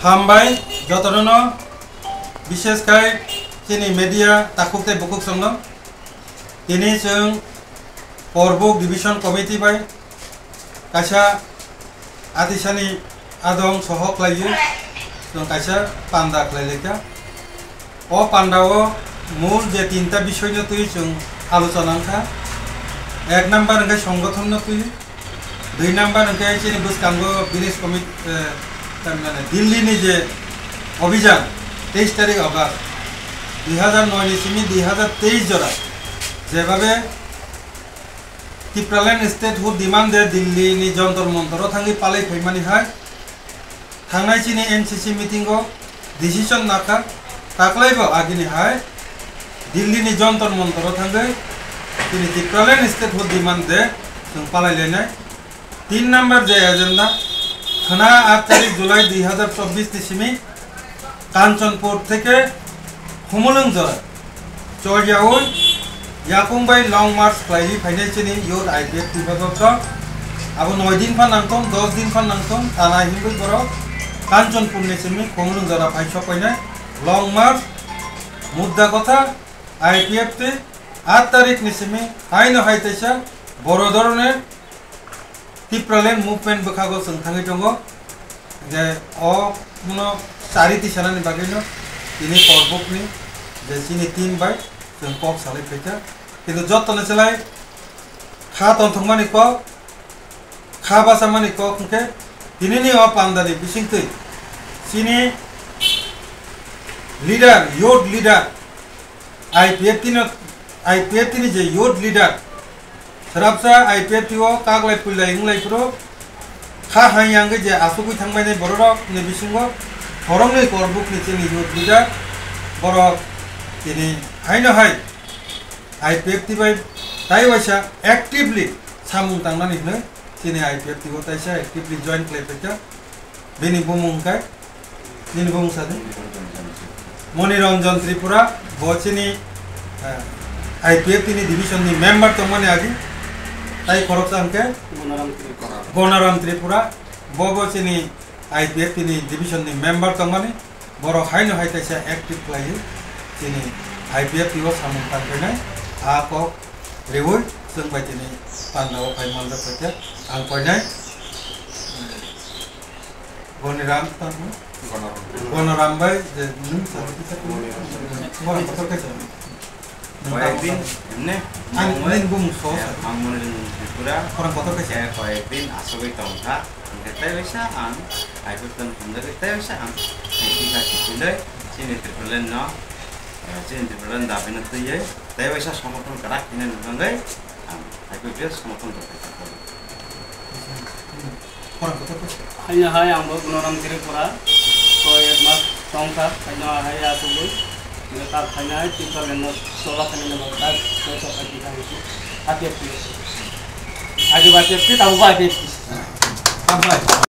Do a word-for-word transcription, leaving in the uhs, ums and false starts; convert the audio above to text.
Hambai jotono, bishes khai chini media takhuk tei bukhuk songno. Tini chwng Korbuk Division Committee bai kaisa atisani adong soho khlaiwi chwng kaisa panda khlai laikha. O panda o mul je tinta bisoy no twi chwng alochona wngkha. Ek number hwnkhe songothon no twi, dui number hwnkhe chini bwskango village commit-, eh, tamni Delhi ni je obhijan teis tarik August dui hazar noi ni simi dui hazar teis jora jebabe Tipraland statehood demand de Delhi ni Jantar Mantar o thangwi palai phaimani hai thangnai chini N C C meeting o decision nakha, taklai bo agini hai Delhi ni Jantar Mantar o thangwi chini Tipraland statehood demand de chwng palai lainai. Tin number je agenda, khwna aat tarik July dui hazar chobbish ni simi Kanchanpur theke Khumulwng jora choriyaui yakung bai long march khlaiwi phainai chini youth I P F T bebak rok. Abo noi din phan nangthong, dos din phan nangthong, tana hinwi borok Kanchanpur ni simi Khumulwng jora phai sok painai long march. Mudda kotha, I P F T aat tarik ni simi haino hai teisa boro dhoroner Tipraland movement bwkhago chwng thangwi tongo. Je o muno chariti sanani bagwino tini Korbukni je chini team bai chwng kok salai phaikha. Kintu jottoni slai kha tongthokmani kok, kha bachamani kok hwnkhe tinini o pandani bisingtwi chini leader, youth leader, I P F T no, I P F T ni je youth leader, swrapsa I P F T o kaglai puilai wnglai phuru kha hai yang je asugwi thangbainai bororok ni bisingo khoroknwi Korbuk ni chini youth leader borok tini haino hai I P F T bai tai waisa actively samung tangnani hwnwi chini I P F T o taisa actively join khlai phaikha. Bini bumung hwnkhe, nini bumung sa di? Moniranjan Tripura, bo chini, eh, I P F T ni division ni member tongmani agi, tai khoroksa hwnkhe Gonaram Tripura. Gonaram Tripura, bo bo chini I P F T ni division ni member tongmani, borok haino hai kaisa active khlaiwi chini I P F T o samung tangkhainai, a kok riui chwng bai tini pandao phai manjak khaikhe ang koinai. Goniram tamo? Gonoram. Gonoram bai je nwng sa kisa kisa. Borok kotor kaisa. Koyekdin, emne, ang nwng bung so sa. Ang mone nwng Tripura. Borok kotor kaisa. Koyekdin asogwi tongkha. Hingke tei waisa ang, I P F T no hamjagwi tei waisa ang, tei kisa kiphilwi, chini Tripura no, eh, chini Tripura ni dabi no twiwi, tei waisa somorthon kwrak khainani bagwi ang I P F T no somorthon rwkha. Haino hai ang bo Gunaram Tripura, koi ek mas tongkha, haino hai asugwi, neta haino hai Tipraland no chola khainani bagwi tak koi choka kisa kisa, I P F T. Agi ba I P F T, tamo ba I P F T. Hambai.